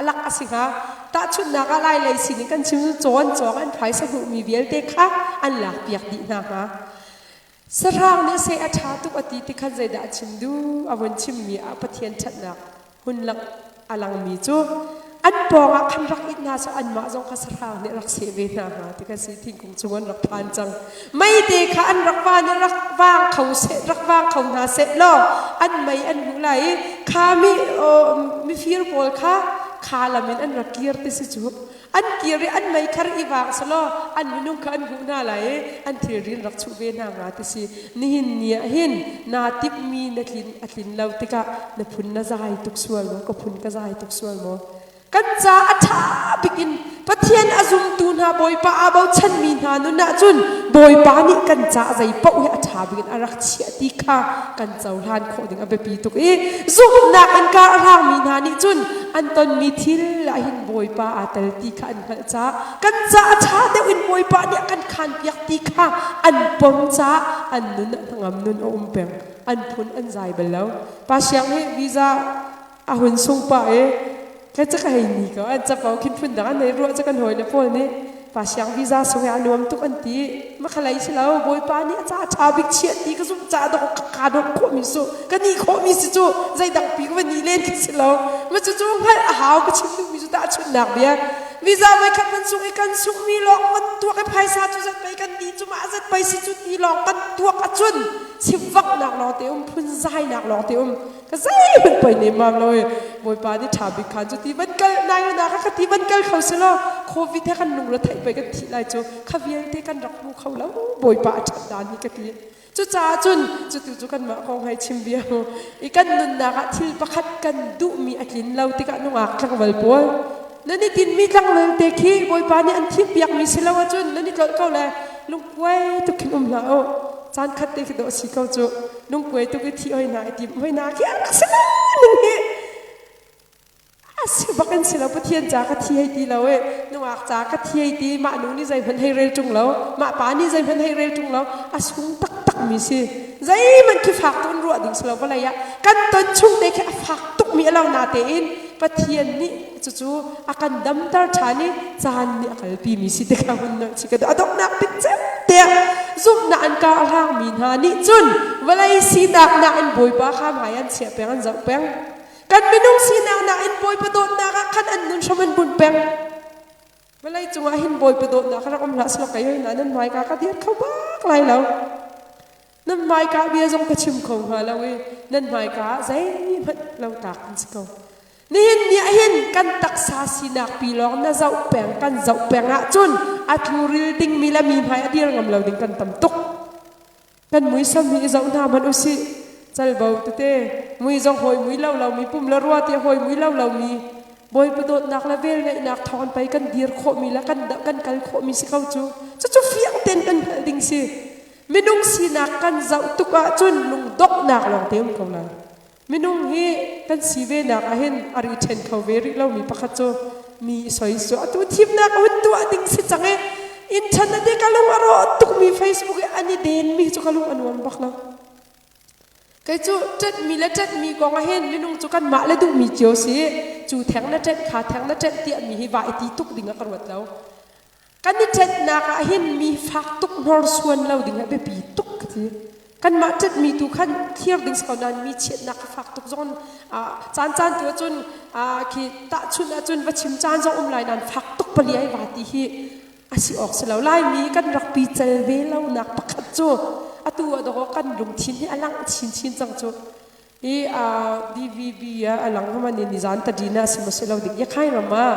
S1: lak a si hnga. Tahchunhnak ah Lailei sining kan chim cu caw an cawng an phaisa hmuhmi vialte kha an lakpiak dih hna hnga. Sahrang nih seh a ṭha tuk a ti ti khan zeidah a chim duh? A vun chimmi ah Pathian ṭhatnak hun lang a langmi cu an pawngah khan rak it hna seh anmah zong kha sahrang nih rak seh ve hna hnga ti kha si thingkung cung an rak phan cang meite kha an rak van i rak vang kho seh rak vang kho hna seh law an mei an hmuh lai i kha mi mifir pawl kha kha lam in an rak kir ti si cu an kir i an mei khar i vang selaw an minung kha an hmuh hna lai i an thilri an rak chuh ve hna hnga ti si nihin ni ah hin naa timhmi na tlin a tlin lo tikah na phun na zai tuk sual maw ka phun ka zai tuk sual maw kan ca a ṭha bik in Pathian a zumtu hna Bawipa aa bochanmi hna nun ahcun Bawipa nih kan ca zei paoh hi a ṭha bik in a rak chiah ti kha kan cohlan khawh ding a biapi tuk i zumhnak in kar a hlangmi hna nih cun an tonmi thil ah hin Bawipa aa tel ti kha an hngalh caah kan ca a ṭha deuh in Bawipa nih a kan khanpiak ti kha an pom caah an nun ah hnangam nun a um peng an phun an zai bal lo pa siang hi visa a hun sung pah i Ka ca ka hei ni ko an capo khin phun dang an hei ruah cu kan hawi le pawl nih pa siang visa sung he a nuam tuk an ti ma khalei si lo bawipa nih a ca ṭha bik chiah ti ka zumh ca dok ka dawt khawh mi su ka ni khawh mi si cu zeidang pi ka va ni len khi si lo ma cu cu hngalh a hau ka chim duh mi cu tahchunhnak bia visa voi khat man sung i kan sung mi lawng kan tuak i phaisa cu zat pei kan di cu ma zat pei si cu ti lawng kan tuak acun sivaknak lawng te um phun zainak lawng te um Ka zeihmanh poi nemmam lo i Bawipa nih ṭha bik khan cu ti van kal nai na ka ti van kal kho si law COVID he kan lungre theih pei kan thih lai cu kha vialte kan rak hmu kho lo Bawipa a ṭhat dan hi ka ti. Cucaah cun cutu cu kanmah kong hei chim bia mu i kan nunnak ah thil pakhat kan duhmi a tlin lo tikah nungak tlangval pawl. Nan i tinmi tlangval te khi Bawipa nih an thimpiakmi si lo ahcun nan i tlolh ko le lungkuai tuk khin um hlah u. Caan khat te khi dawh si ko cu. Lungkuai tuk i thi hoi hna i tim hoi hna khi a rak si lo ning hi. A si bak in si lo Pathian ca ka thi hei ti lo e nungak ca ka thi hei ti mah nu nih zeihmanh hei rel ṭung lo mah pa nih zeihmanh hei rel ṭung lo a sung taktak mi si zeihmanh khi fak tuk in ruah ding si lo vawlei ah kan ton chung te khi a fak tuk mi a lo na tein Pathian nih cucu a kan damter ṭhan i caan nih a kalpi mi si te kha hun nolh chih ka duh. A donghnak bik cem tiah zumhnak an kar hlangmi hna nih cun vawlei sinak nakin Bawipa kha hmai an chiah peng an zoh peng. Kan minung sinak nakin Bawipa dawtnak ah khan an nun hram an bunh peng. Vawlei cungah hin Bawipa dawtnak rak um hlah selaw kei hoi hna nan hmaika ka dir kho bak lai lo. Nan hmaika bia zong ka chim kho hnga lo i nan hmaika ah zeihmanh lo tak an si ko. Nihin ni ah hin kan taksa sinak pi lawng na zoh peng kan zoh peng ahcun a tluril dingmi le mi hmai a dir ngam lo ding kan tam tuk. Kan muisam hi i zoh hna hmanh usih. Calbo tete mui zong hawi mui lo lomi pum le rua tiah hawi mui lo lomi Bawipa dawtnak le velngeihnak thawng pei kan dir khawhmi le kan kan kal khawhmi si ko cu. Cucu fiang tein kan hngalh ding si. Minung sinak kan zoh tuk ahcun lungdonghnak lawng te um ko lai. Minung hi kan si ve nak ahhin a ri ṭhen kho ve rih lomi pakhat cu mi i soi cu atu thimnak a hun tuah ding si cang i internet i ka lung a rawh tukmi Facebook i an i denmi cu ka lung a nuam bak lo. Kei cu ṭetmi le ṭetmi kong ahhin minung cu kanmah le duhmi cio si cu theng na ṭet kha theng na ṭet tiah mi hi va i ti tuk ding ah ka ruat lo. Kan i ṭetnak ah hin mi fak tuk hnorsuan lo ding a biapi tuk ka ti. Kanmah ṭetmi tu khan thlir ding si ko nain mi chiatnak kha fak tuk zong caan caan tu ahcun khi tahchunh ahcun va chim caan zong um lai nain fak tuk paliai va ti hi a si awk si lo. Laimi kan rak pical ve lonak pakhat cu atu ah dawkaw kan lungthin hi a langh chinchin cang cu. Hi DVB ah a lang hman in nizan tadina si maw si lo dik Yakhai ram ah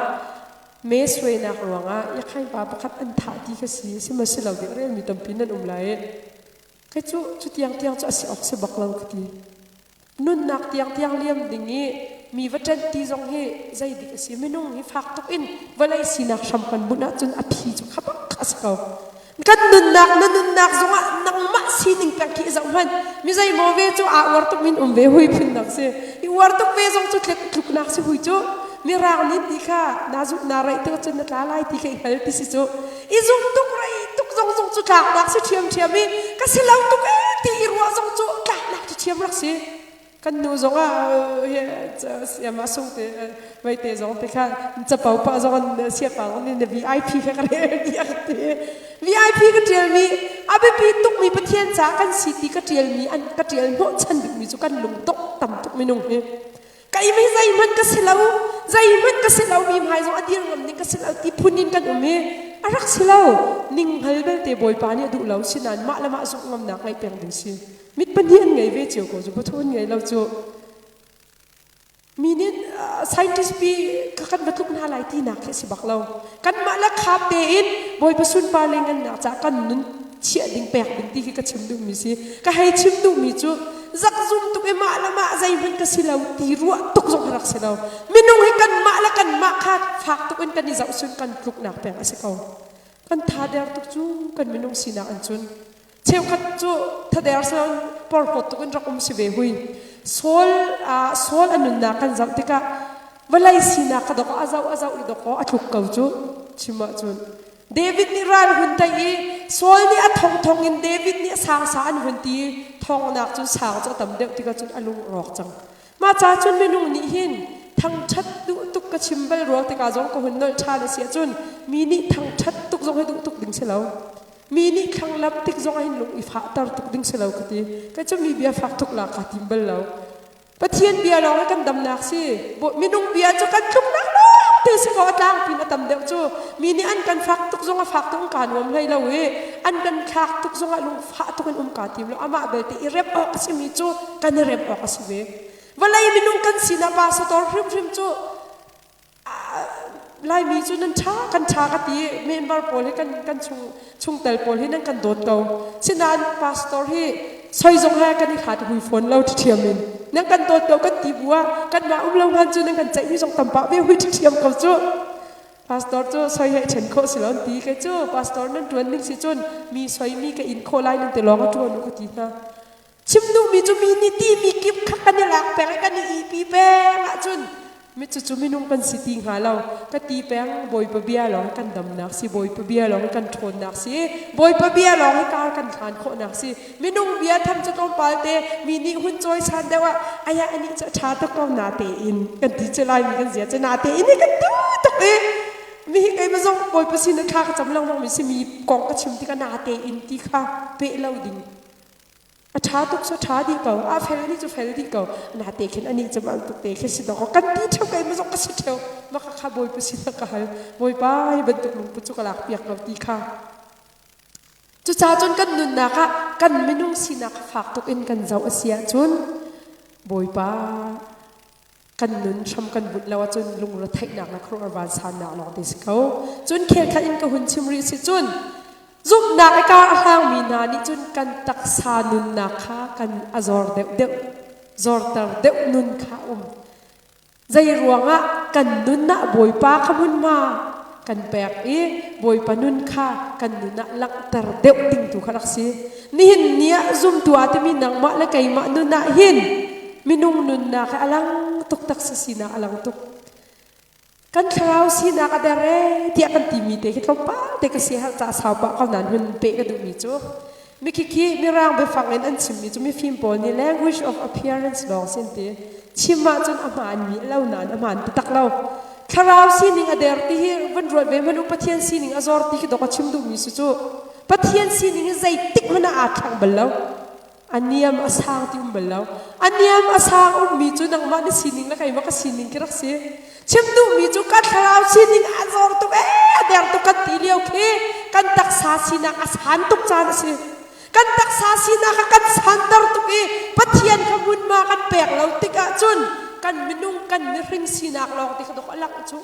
S1: me suainak ruangah Yakhai pa pakhat an thah ti kha si si maw si lo dik relmi tampi nan um lai. Kei cu cu tiang tiang cu a si awk si bak lo ka ti. Nunnak tiang tiang liam ding i mi va ṭanh ti zong hi zei dik a si minung hi fak tuk in vawlei sinak hram kan bunh ahcun a phi cu kha bak a si ko. Kan nunnak na nunnak zongah nangmah sining pek khi zoh hmanh. Mi zeimaw ve cu aa uar tuk min um ve hui phunnak si. I uar tuk ve zong cu tluk tluknak si hui cu. Mirang nih ti kha na zuk na raih tik cun na tla lai ti kha i hngal ti si cu. I zuk tuk raih tuk zong zong cu tlaknak si ṭhiamṭhiam i ka si lo tuk ee ti i ruah zong cu tlaknak cu ṭhiam rak si. Kan nu zong ah siama sung te veite zong te kha capo pa zong an siapa zong nih na VIP kha ka rel ti a ti. VIP ka ṭialmi a biapi tukmi Pathian caah kan si ti ka ṭialmi an ka ṭial hnawhchan bikmi cu kan lungdongh tam tuk minung hi. Keimah zeihmanh ka si lo, zeihmanh ka si lo mi hmai zong a dir ngam ning ka si lo ti phun in kan um i a rak si lo. Ning hngal belte Bawipa nih a duh lo sinain mah le mah zumh ngamnak ngeih peng ding si. Mit pahnih an ngei ve cio ko cu pathum an ngei lo cu. Mi nih scientist pi ka kan va tluk hna lai tinak khi a si bak lo. Kanmah le khap tein Bawipa sunpar le ngannak caah kan nun chiah ding pek ding ti khi ka chim duhmi si. Ka hei chim duhmi cu zakzum tuk i mah le mah zeihmanh ka si lo ti ruah tuk zong ka rak si lo. Minung hi kanmah le kanmah kha fak tuk in kan i zohchun kan tluknak peng a si ko. Kan thader tuk cu kan minung sinak an cun. Cheukhat cu thader siloin porhlawt tuk in rak um si ve hui. Saul Saul a nunnak kan zoh tikah vawlei sinak kha dawkaw a zoh a zoh i dawkaw a tluk ko cu chim ahcun. David nih ral hun tei i Saul nih a thongthong in David nih a sangsa an hun ti i thongnak cun sang cu a tam deuh tikah cun a lung a rawk cang. Mah ca cun minung nih hin thangṭhat duh tuk ka chim bal ruang tikah zong ka hun nolh ṭhan a si ahcun mi nih thangṭhat tuk zong hi duh tuk ding si lo. Mi nih thlanglamh tik zong ah hin lung i fahter tuk ding si lo ka ti. Kei cu mi bia fak tuk la kaa tim bal lo. Pathian bia lawng hi kan damnak si. Minung bia cu kan tluknak lawng te si ko a tlangpi in a tam deuh cu. Mi nih an kan fak tuk zong a fak tuk in kaa nuam hlei lo i an kan thlak tuk zong ah lungfah tuk in um kaa tim lo. Amah belte i remh awk a simi cu kan i remh awk a si ve. Vawlei minung kan sinah pastor hrimhrim cu Laimi cu nan ṭha kan ṭha ka ti i member pawl hi kan kan chung chungtel pawl hi nan kan dawt ko. Sinain pastor hi soi zong he kan i hlat hui fawn lo ṭhiam in. Nan kan dawt ko kan ti bu ah kanmah um lo hlan cu nan kan ceihmi zong tam pah ve hui ṭhiam ko cu. Pastor cu soi he ṭhen khawh si lo an ti. Kei cu pastor nan ṭuan ning si cun mi soi mi ka in khawh lai nan ti lawng a ṭuan u ka ti hna. Chim duhmi cu mi nih timi kip kha kan i lak peng i kan i ihpi peng ahcun mi cucu minung kan si ti hnga lo. Ka ti peng Bawipa bia lawng kan damnak si, Bawipa bia lawng kan ṭhawnnak si, Bawipa bia lawng hi kar kan hlan khawhnak si. Minung bia tham cu tlawmpal te mi nih hun cawisan deuh ah aya anih cu a ṭha tuk ko na tein kan ti cu Laimi kan zia cu na tein hi kan tu tuk i mi hi keimah zong Bawipa sin ah thla ka cam lengmang mi si mi kong ka chim tikah na tein ti kha peh lo ding a ṭha tuk cu ṭha dih ko a fel nih cu fel dih ko na te khin anih cu bantuk te khi si dawk kan ti ṭheu keimah zong ka si ṭheu mah kha Bawipa sin ah ka hal Bawipa hi bantuk lungput cu ka lak piak lo ti kha Cucaah cun kan nunnak ah kan minung sinak fak tuk in kan zoh a si ahcun Bawipa kan nun hram kan bunh lo ahcun lungretheihnak le khuaruahhar vansannak lawng te si ko. Cun khelkhat in ka hun chim rih si cun zumhnak i kar a hlangmi hna nih cun kan taksa nunnak kha kan a zor deuhdeuh zorter deuh nun kha um. Zeiruangah kan nun ah Bawipa kha hmunhma kan pek i Bawipa nun kha kan nun ah langhter deuh ding tu kha rak si. Nihin ni ah zumtu aa timi nangmah le keimah nun ah hin minung nunnak hi a lang tuk taksa sinak a lang tuk. Kan thlarau sinak a der ee tiah kan timi te khi tlawmpal te ka siaherh caah sau pah ko nain hun peh ka duhmi cu Mikhikhi Mirang biafang in an chimmi cu mifim pawl nih language of appearance lawng si an ti. Chim ahcun a hmaanmi a lo nain a hmaan taktak lo. Thlarau sining a der ti hi van ruat ve hmanh u Pathian sining a zor ti khi dawk a chim duhmi si cu. Pathian sining hi zeitik hmanh ah aa thleng bal lo. A niam a sang ti um bal lo. A niam a sang ummi cu nangmah na sining le keimah ka sining khi rak si. Chim duhmi cu kan thlarau sining a zor tuk ee a der tuk kan ti lio khi kan taksa sinak a san tuk caan a si. Kan taksa sinak kha kan santer tuk i Pathian kha hmunhma kan pek lo tik ahcun kan minung kan mihring sinak lawng ti kha dok a langh cu.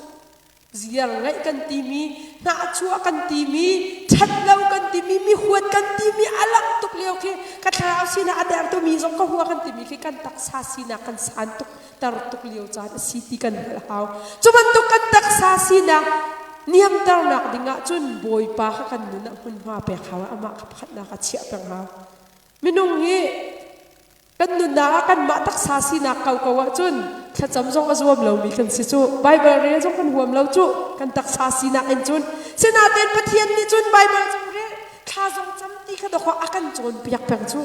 S1: Ziar ngeih kan timi, hnahchuah kan timi, ṭhatlo kan timi, mi huat kan timi a langh tuk lio khi ka thlarau sinak a dertu mi zong ka hua kan timi khi kan taksa sinak kan san tuk tar tuk lio caan a si ti kan hngalh hau. Cu bantuk kan taksa sinak niamternak ding ah cun Bawipa kha kan nun ah hmunhma pek hau amah kha pakhatnak ah chiah peng hau. Minung hi Kan nunnak ah kanmah taksa sinak ko ko ahcun thlacam zong a zuam lomi kan si cu. Baibal rel zong kan huam lo cu kan taksa sinak in cun. Sinain Pathian nih cun Baibal zong rel, thla zong cam ti kha dawkaw a kan cawnpiak peng cu.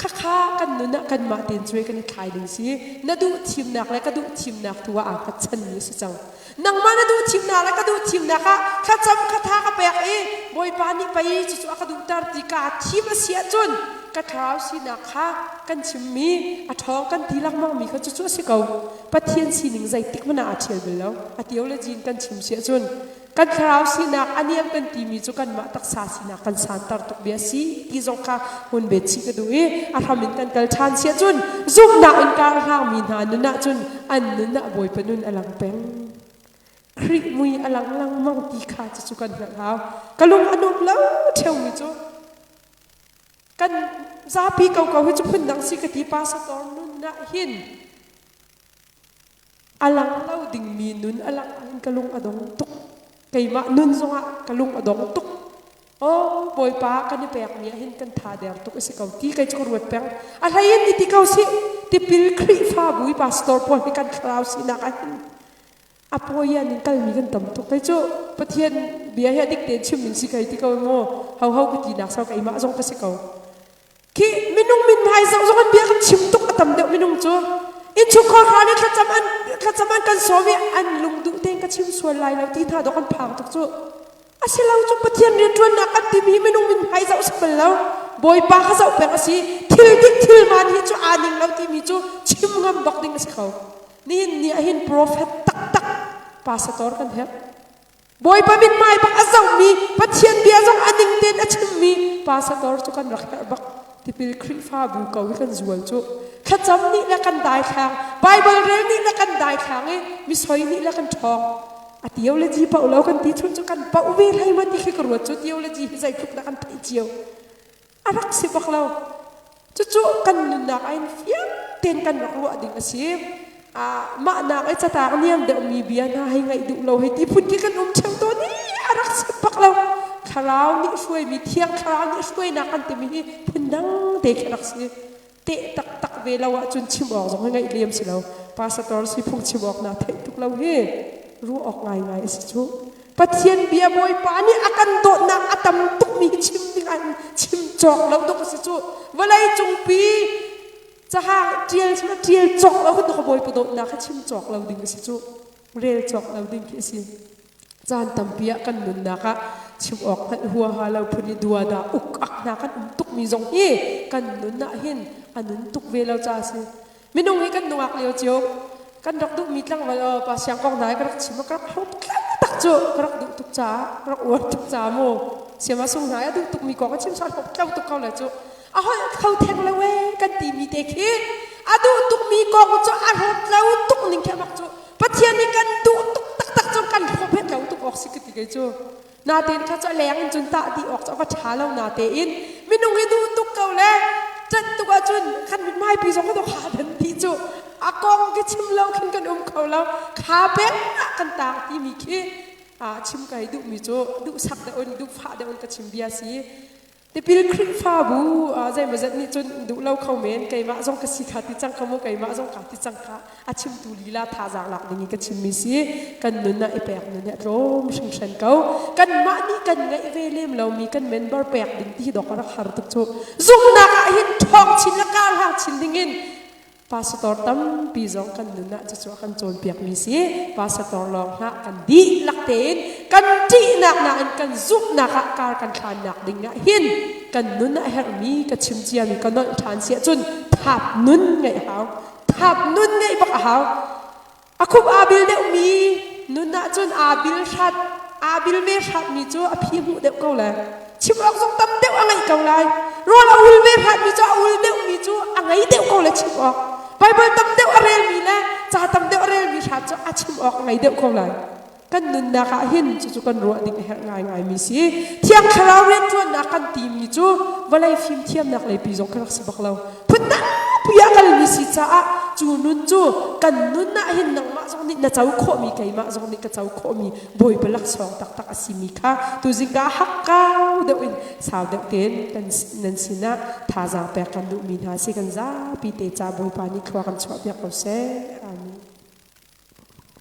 S1: Khakha kan nun ah kanmah tein cuai kan i thlai ding si. Na duh thimnak le ka duh thimnak tu ah aa hngatchanmi a si cang. Nangmah na duh thimnak le ka duh thimnak ah thlacam kha tha ka pek i Bawipa nih pei cucu a ka duhter ti kaa thim a si ahcun ka thlarau sinak kha kan chimmi a ṭhawng kan ti lengmangmi kha cucu a si ko. Pathian sining zeitik hmanh ah aa ṭhial bal lo. A theology in kan chim si ahcun kan thlarau sinak a niam kan timi cu kanmah taksa sinak kan santer tuk bia si ti zong kha hun bet chih ka duh i a hram in kan kal ṭhan si ahcun zumhnak in kar hlangmi hna nun ahcun an nun ah Bawipa nun a lang peng. Khrih mui a lang lengmang ti kha cucu kan hngalh hau. Ka lung a nuam lo ṭheumi cu kan zapi ko ko hi cu phundang si ka ti pastor nun ah hin a lang lo dingmi nun a lang ahhin ka lung a dong tuk. Keimah nun zongah ka lung a dong tuk. Oh Bawipa kan i pekmi ah hin kan tha der tuk a si ko ti kei cu ka ruat peng. A hlei in i ti ko sih tipil Khrihfabu i pastor pawl hi kan thlarau sinak ah hin a pawian in kalmi kan tam tuk. Kei cu Pathian bia hi a dik tein chim ning si kei ti ko mu ho ho ka ti nak sau keimah zong ka si ko. Khi minung min hmai zoh zong an bia kan chim tuk a tam deuh minung cu. Innchungkhar hna nih thlacam an thlacam an kan sawm i an lung duh tein ka chim sual lai lo ti hna dawh kan phang tuk cu. A si lo cu Pathian rianṭuannak kan timi hi minung min hmai zoh si bal lo. Bawipa kha zoh peng a si. Thil dik thil man hi cu aa ning lo timi cu chim ngam bak ding a si ko. Nihin ni ah hin profet taktak pastor kan herh. Bawipa mithmai bak a zohmi Pathian bia zong a ning tein a chimmi pastor cu kan rak herh bak. Tipil Khrihfabu ko hi kan zual cu. Thlacam nih le kan daithlang, Bible rel nih le kan daithlang i misoi nih le kan ṭhawng. A theology paoh lo kan ti chun cu kan paoh ve hlei ma ti khi ka ruat cu theology hi zeitluk dah kan theih cio. A rak si bak lo. Cucu kan nunnak ah hin fiang tein kan rak ruah ding a si. Mah nak i cataang niam deuhmi bia hna hei ngaih duh lo hei ti phun khi kan um ṭheo tawn i a rak si bak lo. Thlarau nih hruaimi Thiang Thlarau nih hruainak kan timi hi phundang te khi a rak si. Teh taktak ve lo ahcun chim awk zong hi ngaih lem si lo. Pastor si phung chim awk na theih tuk lo hi ruah awk ngaingai a si cu. Pathian bia Bawipa nih a kan dawtnak a tam tukmi hi chim ding ah chim cawk lo tuk a si cu. Vawlei cungpi Cahang ṭial cu na ṭial cawk lo kan ka bawipa dawtnak kha chim cawk lo ding a si cu. Rel cawk lo ding khi a si. Caan tampi ah kan nunnak ah chim awk hngalh huaha lo phun i duada uk ak hna kan um tukmi zong hi kan nun ah hin a nun tuk ve lo ca a si. Minung hi kan nungak lio cio kan rak duhmi tlangval aw pa siang kong hna ka rak chim ka rak hlawm tlang tak cu ka rak duh tuk caah ka rak uar tuk caah mu siama sung hna a duh tukmi kong a chim sa hlawm tlo tuk ko le cu a holh kho theng lo e kan timi te khi a duh tukmi kong cu a hlawt lo tuk ning khi mak cu Pathian nih kan duh tuk taktak cu kan hlawp het lo tuk awk si ka ti kei cu natein kha cu a leng in cun tah dih awk cu a va ṭha lo natein minung hi duh tuk ko le ṭanh tuk ahcun kan mithmaipi zong kan kha dan ti cu a kong khi chim lo khin kan um kho lo kha peng ah kan tang timi khi a chim kai duhmi cu duhsak deuh in duhfah deuh in ka chim bia si Tipil Khrihfabu zeimawzat nih cun duh lo kho men keimah zong ka si kha ti cang kha mu keimah zong ka ti cang kha a chimtu lila thazaang lak ding in ka chimmi si kan nun ah i pek nun hi a tlawm hringhran ko kanmah nih kan ngeih ve lem lomi kan member pek ding ti dok a rak har tuk cu zumhnak ah hin ṭhawng chin le karhlang chin ding in Pastor tampi zong kan nun ah cucu a kan cawnpiakmi si. Pastor lawng hlah kan dihlak tein kan ṭihnak nain kan zumhnak ah kar kan hlannak ding ah hin kan nun ah herhmi ka chim ciami ka nolh ṭhan si ahcun thap nun ngeih hau. Thap nun ngeih bak a hau. A khup aa bil deuhmi nun ahcun aa bil hrat, aa bil ve hratmi cu a phi hmuh deuh ko lai. Chim awk zong tam deuh a ngeih ko lai. Rawl a ul ve hratmi cu a ul deuhmi cu a ngei deuh ko lai chim awk. Baibal tam deuh a relmi le ca tam deuh a relmi hrat cu a chim awk a ngei deuh ko lai. Kan nunnak ah hin cucu kan ruah ding a herh ngaingaimi si. Thiang Thlarau rianṭuannak kan timi cu vawlei fimthiamnak leipi zong ka rak si bak lo. Phun tampi ah kalmi si caah cu nun cu kan nun ah hin nangmah zong nih na co khawhmi keimah zong nih ka co khawhmi Bawipa laksawng taktak a simi kha tuzing ka hakkau deuh in sau deuh tein kan nan sinah thazaang pek kan duhmi hna si kan zapi te ca Bawipa nih thlua kan chuah piak ko seh. Amen.